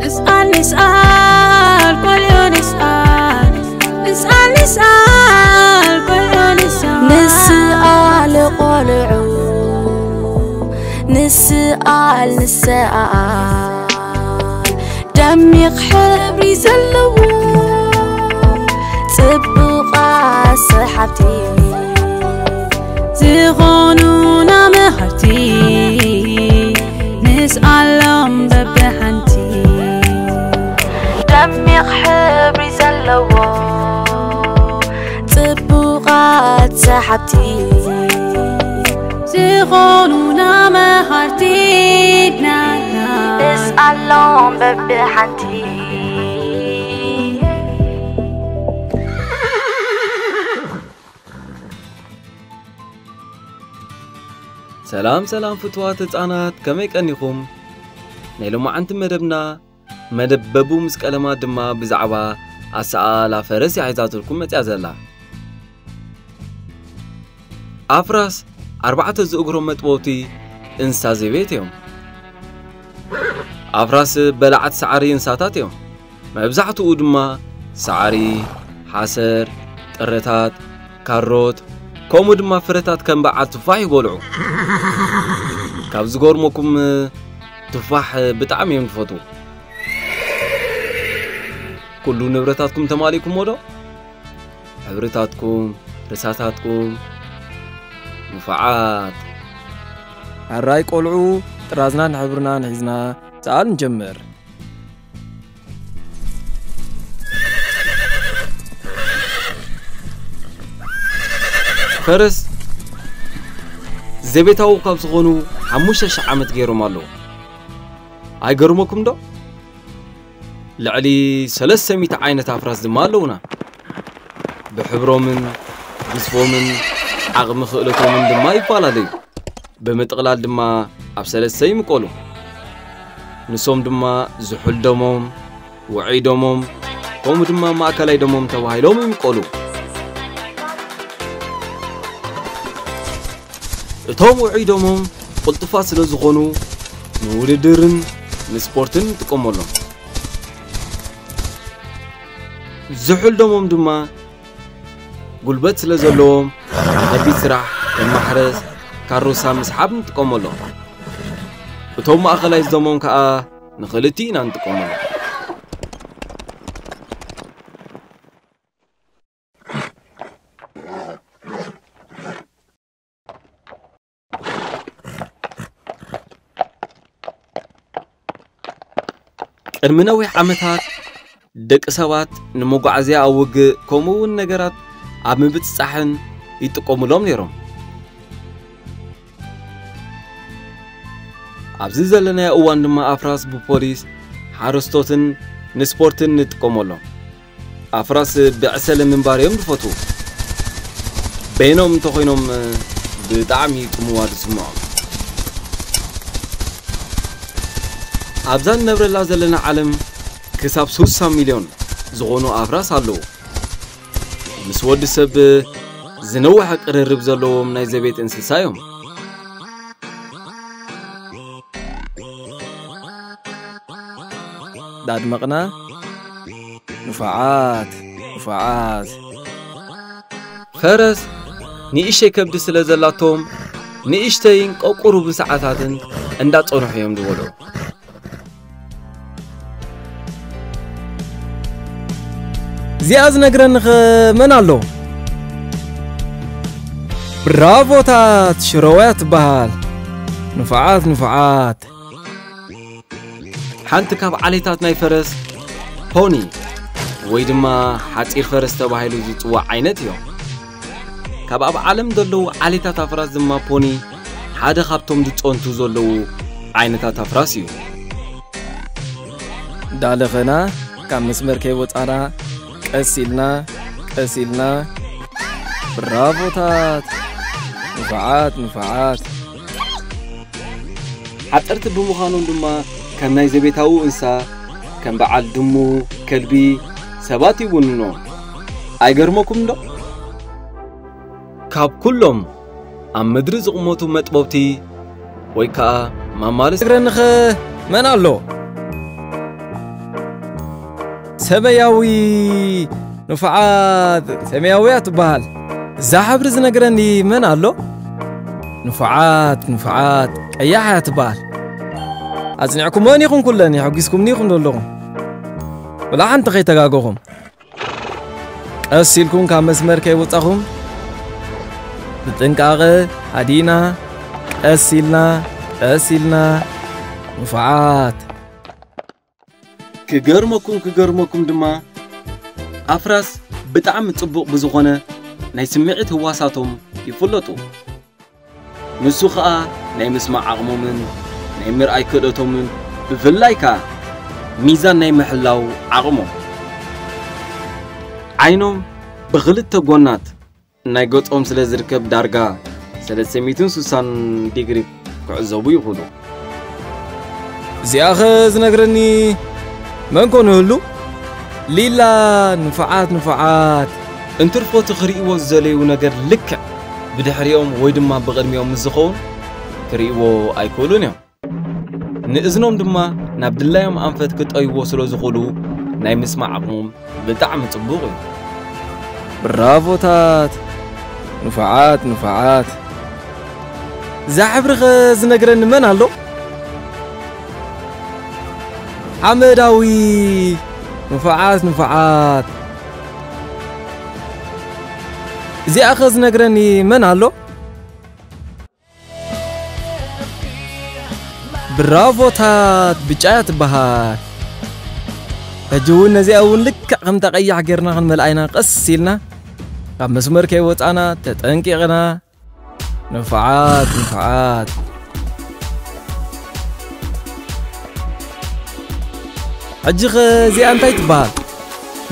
ንስኣል ንስኣል ቆልዑ ንስኣል ንስኣል ንስኣል ቆልዑ ንስኣል ንስኣል ቆልዑ ንስኣል ንስኣል ደሚቕ ሕብሪ ዘለዎ ጽቡቓት ሰሓብቲ ዝኾኑና መሃርቲ ንስኣሎም በብሓንቲ ደሚቕ ሕብሪ ዘለዎ ጽቡቓት ሰሓብቲ ዝኾኑና መሃርቲ ንስኣሎም በብሓንቲ ሰላም ሰላም ፍትዋት ህጻናት ከመይ ቀኒኹም? ናይ ሎማዓንቲ መደብና መደብ በቡ ምስ ቀለማ ድማ ብዛዕባ ኣሰኣላ ፈረስ እያ ሒዛትልኩም መጽያ ዘላ። ኣፍራስ ኣርባዕተ ዝእግሮም መጥበውቲ እንስሳ ዘቤት እዮም። ኣፍራስ በላዕቲ ሳዕሪ እንስሳታት እዮም። መብዛሕትኡ ድማ ሳዕሪ፣ ሓሰር፣ ጥረታት፣ ካሮት ከምኡ ድማ ፍረታት ከም በዓል ቱፋሕ ይበልዑ። ካብ ዝገርመኩም ቱፋሕ ብጣዕሚ እዮም ዝፈትዉ። ኩሉ ንብረታትኩም ተማሊእኩሞ ዶ? ሕብርታትኩም፣ ርሳታትኩም ንፉዓት። ኣራይ ቆልዑ ጥራዝናን ሕብርናን ሒዝና ሰኣል ንጀምር። ፈረስ ዘቤታዊ ካብ ዝኾኑ ሓሙሽተ ሽሕ ዓመት ገይሮም ኣለዉ። ኣይገርመኩም ዶ? ልዕሊ ሰለስተ ሚእቲ ዓይነት ኣፍራስ ድማ ኣለዉና። ብሕብሮምን ግዝፎምን ዓቕሚ ክእለቶምን ድማ ይፈላለዩ። ብምጥቕላል ድማ ኣብ ሰለስተ ይምቀሉ። ንሶም ድማ ዝሑል ደሞም፣ ውዑይ ደሞም፣ ከምኡ ድማ ማእከላይ ደሞም ተባሂሎም ይምቀሉ። እቶም ውዑይ ደሞም ቅልጡፋት ስለ ዝኾኑ ንውድድርን ንስፖርትን ንጥቀመሎም። ዝሑል ደሞም ድማ ጉልበት ስለ ዘለዎም ንኸቢድ ስራሕ ከም ማሕረስ፣ ካሮሳ ምስሓብ ንጥቀመሎም። እቶም ማእኸላይ ዝደሞም ከኣ ንኽልቲኡ ኢና ንጥቀመሎም። ቅድሚ ነዊሕ ዓመታት ደቂ ሰባት ንመጓዓዝያ ኣብ ውግእ ከምኡ እውን ነገራት ኣብ ምብጽጻሕን ይጥቀሙሎም ነይሮም። ኣብዚ ዘለናዮ እዋን ድማ ኣፍራስ ብፖሊስ፣ ሓረስቶትን ንስፖርትን ንጥቀመሎም። ኣፍራስ ብዕሰለ ምንባር እዮም ዝፈትዉ። በይኖም እንተኾይኖም ብጣዕሚ እዩ ጽምዋ ዝስምዖም። ኣብዛ ንነብረላ ዘለና ዓለም ክሳብ ስሳ ሚልዮን ዝኾኑ ኣፍራስ ኣለዉ። ምስ ወዲ ሰብ ዝነውሐ ቅርርብ ዘለዎም ናይ ዘቤት እንስሳ እዮም። ዳድመቕና ንፉዓት ንፉዓት። ፈረስ ንእሽተይ ከብዲ ስለ ዘላቶም ንእሽተይን ቀቁሩብን ሰዓታትን እንዳጸንሑ እዮም ዝበሉ። እዚኣ ዝነግረኒ ኸ መን ኣሎ? ብራቮታት ሽረውያ ትበሃል። ንፉዓት ንፉዓት። ሓንቲ ካብ ዓሌታት ናይ ፈረስ ፖኒ ወይ ድማ ሓፂር ፈረስ ተባሂሉ ዝፅዋዕ ዓይነት እዮም። ካብ ኣብ ዓለም ዘለዉ ዓሌታት ኣፍራስ ድማ ፖኒ ሓደ ካብቶም ዝፀንቱ ዘለዉ ዓይነታት ኣፍራስ እዩ። ዳለኸና ካብ መስመር ከይወፃና ቀስ ኢልና ቀስ ኢልና። ብራቮታት ንፉዓት ንፉዓት። ሓጠርቲ ብምዃኖም ድማ ከም ናይ ዘቤታዊ እንስሳ ከም በዓል ድሙ፣ ከልቢ፣ ሰባት ይውንኖ። ኣይገርመኩም ዶ? ካብ ኩሎም ኣብ ምድሪ ዝቕመቱ መጥበብቲ ወይ ከኣ ማማልስ እግረንኸ መን ኣሎ? ሰማያዊ ንፉዓት ሰማያውያ ትበሃል። እዛ ሕብሪ ዝነግረኒ መን ኣሎ? ንፉዓት ንፉዓት ቀያሕ እያ ትበሃል። ኣጽኒዕኩሞን ኢኹም ኩለን የሐጒስኩምኒ ኢኹም ዘለኹም። ወላ ሓንቲ ከይተጋገኹም። ቀስ ኢልኩም ካብ መስመር ከይወጻኹም ብጥንቃቐ ሃዲና ቀስ ኢልና ቀስ ኢልና ንፉዓት። ክገርመኩም ክገርመኩም ድማ ኣፍራስ ብጣዕሚ ጽቡቕ ብዝኾነ ናይ ስምዒት ህዋሳቶም ይፍለጡ። ንሱ ኸኣ ናይ ምስማዕ ዓቕሞምን ናይ ምርኣይ ክእለቶምን ብፍላይ ከኣ ሚዛን ናይ ምሕላው ዓቕሞም። ዓይኖም ብኽልተ ጎናት ናይ ገጾም ስለ ዝርከብ ዳርጋ ሰለስተ ሚእትን ስሳን ዲግሪ ክዕዘቡ ይኽእሉ። እዚኣኸ ዝነግረኒ መን ኮን ይህሉ? ሊላ ንፉዓት ንፉዓት። እንትርፎ እቲ ክርእይዎ ዝደለዩ ነገር ልክዕ ብድሕሪኦም ወይ ድማ ብቕድሚኦም ምስ ዝኸውን ክርእይዎ ኣይክእሉን እዮም። ንእዝኖም ድማ ናብ ድላዮም ኣንፈት ክጠይዎ ስለ ዝኽእሉ ናይ ምስማዕ ዓቕሞም ብጣዕሚ ጽቡቕ እዩ። ብራቮታት ንፉዓት ንፉዓት። እዛ ሕብሪ ኸ ዝነግረኒ መን ኣሎ? ሓመዳዊ ንፉዓት ንፉዓት። እዚኣ ኸ ዝነግረኒ መን ኣሎ? ብራቮታት ብጫ እያ ትበሃል። ሕጂ እውን ነዚኣ እውን ልክዕ ከምታ ቀያሕ ጌርና ክንመልኣ ኢና። ቀስ ኢልና ካብ መስመር ከይወፃና ተጠንቂቕና። ንፉዓት ንፉዓት። ሕጂ ኸ እዚኣ እንታይ ትበሃል?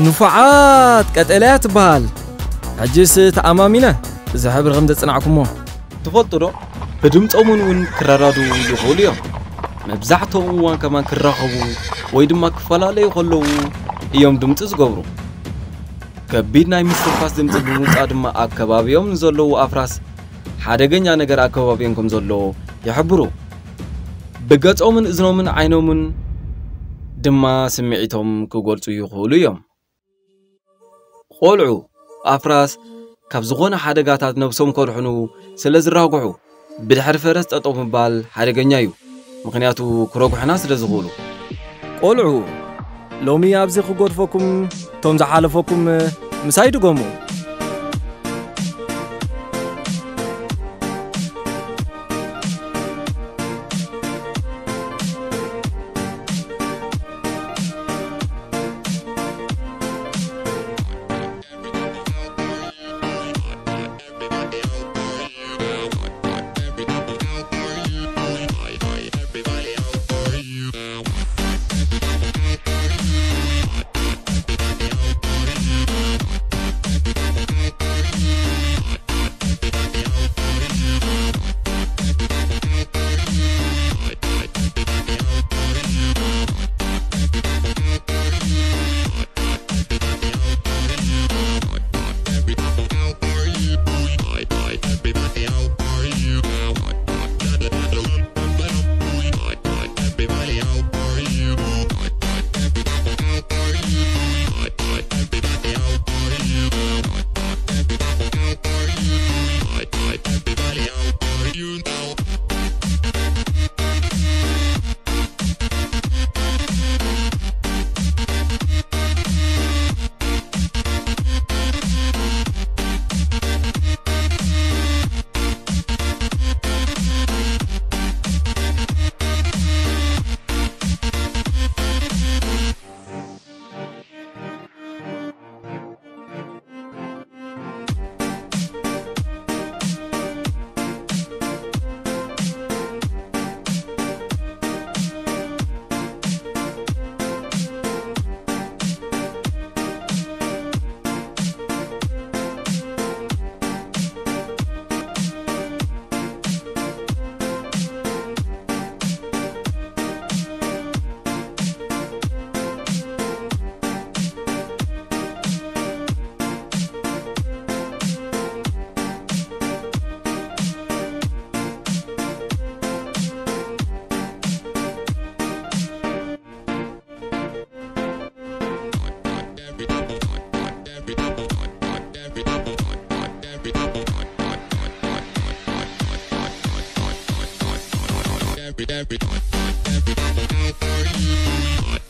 ንፉዓት ቀጠልያ ትበሃል። ሕጂስ ተኣማሚነ እዚ ሕብሪ ከም ዘጽናዕኩሞ። ትፈልጡ ዶ? ብድምጾምን እውን ክረዳድኡ ይኽእሉ እዮም። መብዛሕትኦም እዋን ከማን ክራኸቡ ወይ ድማ ክፈላለዩ ከለዉ እዮም ድምጺ ዝገብሩ። ከቢድ ናይ ምስትንፋስ ድምጺ ብምውጻእ ድማ ኣብ ከባቢኦም ንዘለዉ ኣፍራስ ሓደገኛ ነገር ኣብ ከባቢኦም ከም ዘሎ ይሕብሩ። ብገጾምን እዝኖምን ዓይኖምን ድማ ስምዒቶም ክገልጹ ይኽእሉ እዮም። ቆልዑ ኣፍራስ ካብ ዝኾነ ሓደጋታት ነብሶም ከድሕኑ ስለ ዝራግሑ፣ ብድሕሪ ፈረስ ጠጠው ምባል ሓደገኛ እዩ፣ ምኽንያቱ ክረግሑና ስለ ዝኽእሉ። ቆልዑ ሎሚ ኣብዚ ክጎድፈኩም፣ እቶም ዝሓለፈኩም ምሳይ ድገሙ። with every time, every time I know for you.